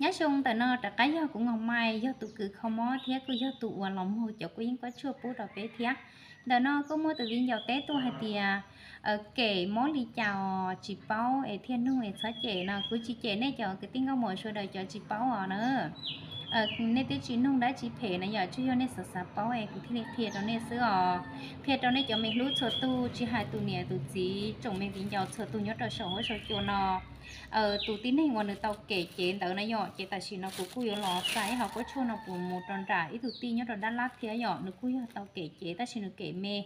Nyob zoo, ntawm no rov qab yog kuv Ngos Mai, yog tus kws kho mob thiab kuj yog tus uas los muag cov kua yeeb kua tshuaj pub rau peb thiab. Ntawm no kuj muaj tus viv ncaus teb tuaj hais tias kem mob li cas os tsis paub es thiaj nug es txhob cem no. Kuv tsis cem nej cov kwv tij nkauj muam sawv daws cov tsis paub os na. Nej twb tsis nug dab tsi phem na yom, tsuas yog nej xav xav paub es kuv thiaj li qhia rau nej xwb os. Qhia rau nej cov me hlub txhua tug, tsis hais tus niam tus txiv, tsoom me viv ncaus txhua tug nyob rau saum huab saum cua no. Tus tib neeg uas nws tau kem cev ntawd na yom, ces tam sim no kuv kuj yuav los xa ib hauv kua tshuaj no puas mus rau nram ib tug tij nyob rau Dab Lab thiab yom, nws kuj yog tau kem cev tab sis nws kem me.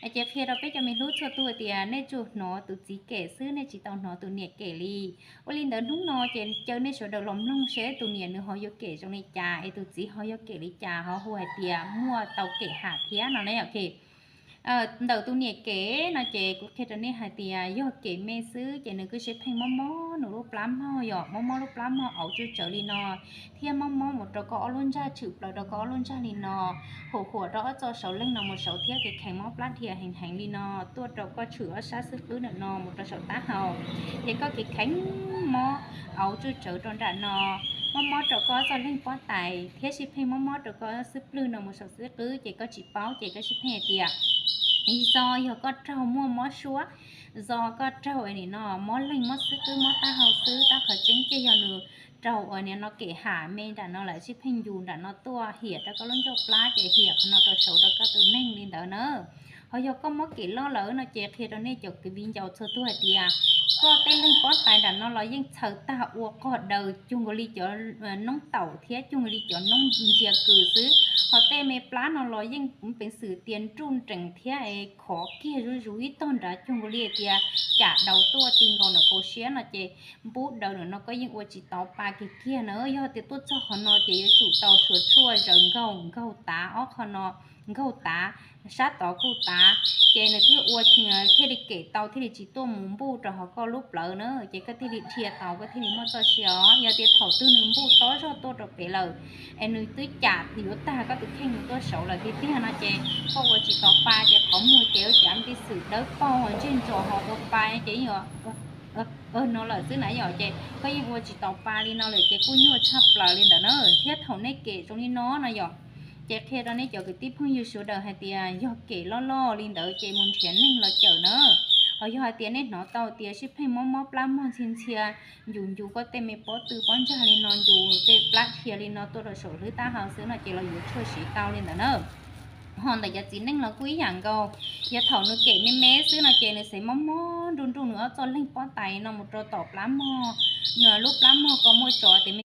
Ces qhia rau peb cov me hlub txhua tug tias nej tsuas hnov tus txiv kem xwb, nej tsis tau hnov tus niam kem li. Ua li ntawd hnub no ces caw nej sawv daws los mloog seb tus niam nws ho yuav kem zoo li cas es tus txiv ho yuav kem li cas, ho hu hais tias muaj tau kem ham thiab no ne. Ntawm tus niam kem no ces kuv qhia rau nej hais tias yog kem me xwb ces nws kuj sib pheej mob mob nws lub plab mog yom, mob mob lub plab mog auv tsuj tsawv li no, thiab mob mob mus rau koj ob lub ntsag, tshwm plaws rau koj ob lub ntsag li no, huam huam rau ob txoj saud leej no mus saud thiab, kheev kheev mob plab dhia heev heev li no, tuaj rau koj tshwm ob sab xub qwb ntawm no mus rau saum taub hau, ces koj kheev kheev mob auv tsuj tsawv rau nram no, mob mob rau koj ob txoj leeg pob tais thiab sib pheej mob mob rau koj xub plwg no mus saum xub qwb, ces koj tsis paub ces koj sib pheej hais tias zog yog koj raug muaj mob suab, zog koj raug nim no mob leeg mob xub qwb mob taub hau xwb, tab qhov tseeb ces yog nws raug uas nim no kem ham me nram no lawm, sib pheej yus nram no tuaj hiam rau koj lub ncauj plab ces hiam qhov no rau saud rau koj tus neeg li ntawd na. Ho yog koj mob kem loj lawm no ces qhia rau nej cov kwv viv ncaus txhua tug hais tias koj tej leeg pob tais nram no los yeej txhaws tag ua qog daws cuag nkaus li cov noob taum thiab cuag nkaus li cov noob ntsia kws xwb. Ho tej me plab no los yeej peev xwm tias nruj nreem thiab es khov kiag zuj zus ib tog nrad cuag nkaus li hais tias cam daus tuaj ti nkaus ntawm kaus siab no ces npub daws ntawm no koj yeej ua tsis tau pa kiag kiag na. Yog tias tuaj txog qhov no ces yuav tsum tau suav tshuaj zaws nkaug, nkaug tav ob qho no, nkaug tav, sab tod kuj tav, ces nws thiaj ua, thiaj li kem tau thiaj li tsis tuaj mus npuj rau hauv koj lub plawv na, ces koj thiaj li dhia tau koj thiaj li muaj txoj sia os. Yog tias thaum twg nws npuj tob zog tuaj rau pem lawm es nws twb cam yuav tag koj tus kheej mus tuaj saud lawm tiag tiag no ces koj ua tsis tau pa ces qhov muag ces ua cas peev xwm dawb paug ntsej ntsos ho ua pa ces yeej no lawm xwb na yom, ces koj yeej ua tsis tau pa li no lawm ces kuj nyuaj tshaj plaws li ntawd na. Thiab thaum nej kem zoo li no no yom, ces qhia rau nej cov kwv tij phooj ywg sawv daws hais tias yog kem loj loj li ntawd ces mus nrhiav neeg los cawm na. Ho yog hais tias nej hnov tau tias sib pheej mob mob plab mog ntxhia ntxhia, ncus ncus koj tej me pob tw pob ntsag li no, ncus tej plab dhia li no tuaj rau saum hlwb taub hau xwb no ces los yuav tshuaj siv tau li ntawd na. Ho ntawm cov txiv neej los kuj ib yam nkaus, yog thaum nws kem me me xwb no ces nws xav mob mob nruj nruj nws ob txoj leeg pob tais no mus rau tom plab mog, lub plab mog ko muaj tsov tias